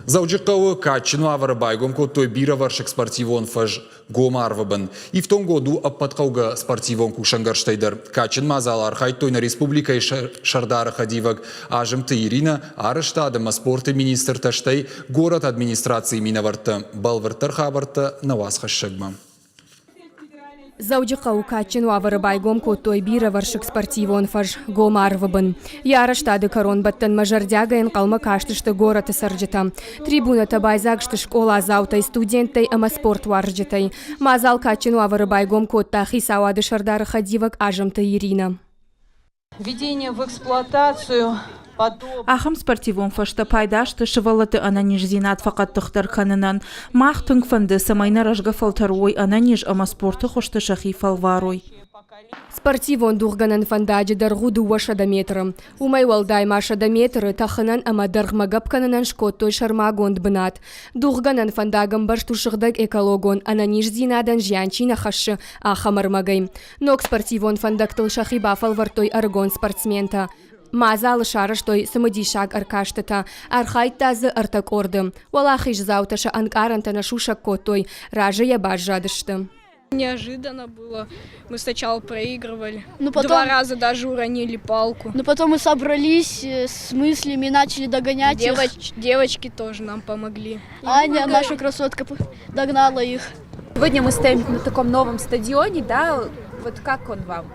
Дзӕуджыхъӕуы кадджын уавӕры байгом кодтой бирӕвӕрсыг спортивон фӕз гом арвы бын. Ифтонггонд у ӕппӕт хъӕугӕ спортивон кусӕнгӕрзтӕй дӕр. Кадджын мадзалы архайдтой нӕ республикӕйы сӕрдары хӕдивӕг Азымты Иринӕ, арӕзтад ӕмӕ спорты министртӕ, стӕй горӕты администрацийы минӕвӕрттӕ. Бӕлвырддӕр хабӕрттӕ нӕ уацхӕссӕгмӕ. Дзӕуджыхъӕуы кадджын уавӕры байгом кодтой бирӕвӕрсыг спортивон фӕз гом арвы бын. Йӕ арӕзтады кӕронбӕттӕнмӕ зӕрдиагӕй ӕнхъӕлмӕ кастысты горӕты цӕрджытӕ. Трибунӕтӕ байдзаг сты скъоладзаутӕй, студенттӕй ӕмӕ спортуарзджытӕй. Мадзал кадджын уавӕры байгом кодта хицауады сӕрдары хӕдивӕг Азымты Иринӕ. Введение в эксплуатацию Ахӕм спортивон фӕзтӕ пайда сты сывӕллӕтты ӕнӕниздзинад фӕхъӕддыхдӕр кӕнынӕн. Мах тынг фӕнды, цӕмӕй нӕ рӕзгӕ фӕлтӕр уой ӕнӕниз ӕмӕ спорты хуызты сӕхи фӕлварой. Спортивон дугъгӕнӕн фӕндаджы дӕргъ у 200 метры. Уымӕй уӕлдай ма 100 метры тӕхынӕн ӕмӕ дӕргъмӕ гӕпп кӕнынӕн скодтой сӕрмагонд бынат. Дугъгӕнӕн фӕндаг ӕмбӕрзт у сыгъдӕг экологон ӕнӕниздзинадӕн зиан чи нӕ хӕссы, ахӕм ӕрмӕгӕй. Ног спортивон фӕндӕгтыл сӕхи бафӕлвӕрдтой ӕрыгон спортсментӕ. Мадзалы сарӕзтой цымыдисаг ӕркастытӕ, архайдта дзы ӕртӕ къорды. Уӕлахиздзаутӕ сӕ ӕнкъарӕнтӕ нӕ сусӕг кодтой, разыйӕ баззадысты. Неожиданно было. Мы сначала проигрывали. Ну, потом, Два раза даже уронили палку. Но потом мы собрались с мыслями и начали догонять их. Девочки тоже нам помогли. Аня, наша красотка, догнала их. Сегодня мы стоим на таком новом стадионе, да? Вот как он вам?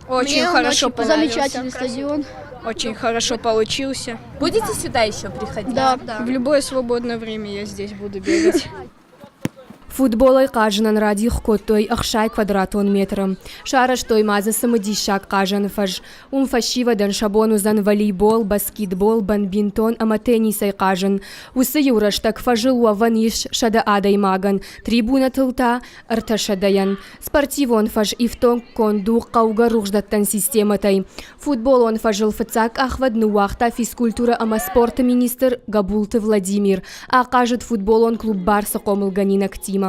Очень Мне он хорошо очень понравился. Замечательный стадион. Очень хорошо получился. Будете сюда еще приходить? Да. В любое свободное время я здесь буду бегать. Футболӕй хъазынӕн радих кодтой 60 квадратон метры. Сарӕзтой ма дзы цымыдисаг хъазӕн фӕз. Уым фӕсивӕдӕн сӕ бон уыдзӕн волейбол, баскетбол, бадминтон ӕмӕ теннисӕй хъазын. Уыцы иу рӕстӕг фӕзыл уӕвӕн ис 100 адӕймагӕн, трибунӕтыл та ӕртӕсӕдӕйӕн. Спортивон фӕз ифтонггонд у хъӕугӕ рухсдӕттӕн системӕтӕй. Футболон фӕзыл фыццаг къахвӕд ныууагъта физкультурӕ ӕмӕ спорты министр Гӕбулты Владимир. Ахъазыд футболон клуб «Барс-ы хъомылгӕнинӕгтимӕ.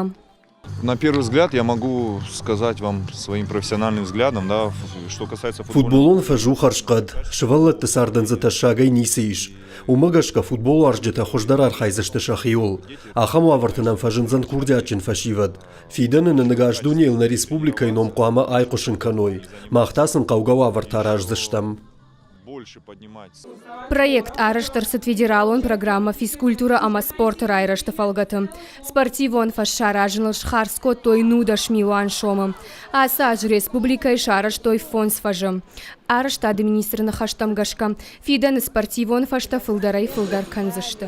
На первый взгляд я могу сказать вам своим профессиональным взглядом, да, что касается Футболон фӕз у хӕрзхъӕд, сывӕллӕтты цардӕн дзы тӕссагӕй ницы ис. Уымӕ гӕсгӕ футболуарзджытӕ хуыздӕр архайдзысты сӕхиуыл. Ахӕм уавӕрты нӕм фӕзындзӕн курдиатджын фӕсивӕд. Фидӕны нын ӕгас дунейыл нӕ республикӕйы ном хъуамӕ айхъуысын кӕной. Мах та сын хъӕугӕ уавӕртӕ араздзыстӕм. Больше поднимать. Проект арӕзт ӕрцыд федералон программӕ «Физкультурӕ ӕмӕ спорты райрӕзты» фӕлгӕты. Спортивон фӕз саразыныл схардз кодтой 19 милуан сомы. Ацы аз республикӕйы сарӕзтой фондз фӕзы. Арӕзтады министры ныхӕстӕм гӕсгӕ, фидӕны спортивон фӕзтӕ фылдӕрӕй-фылдӕр кӕндзысты.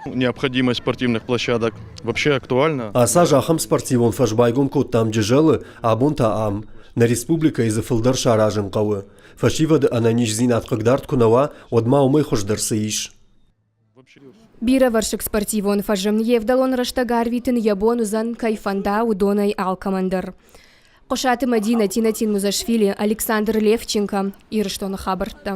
Необходимость спортивных площадок вообще актуальна. Ацы аз ахӕм спортивон фӕз байгом кодтам Джызӕлы, абон та ам. Нӕ республикӕйы дзы фылдӕр саразын хъӕуы. Фӕсивӕды ӕнӕниздзинад хъыгдард куы нӕ уа, уӕд ма уымӕй хуыздӕр цы ис? Бирӕвӕрсыг спортивон фӕзы йе вдӕлон рӕстӕг арвитын йӕ бон уыдзӕн, кӕй фӕнда, уыдонӕй алкӕмӕн дӕр. Хъуысаты Мӕдинӕ, Тинатин Музашвили, Александр Левченко, Ирыстоны хабӕрттӕ.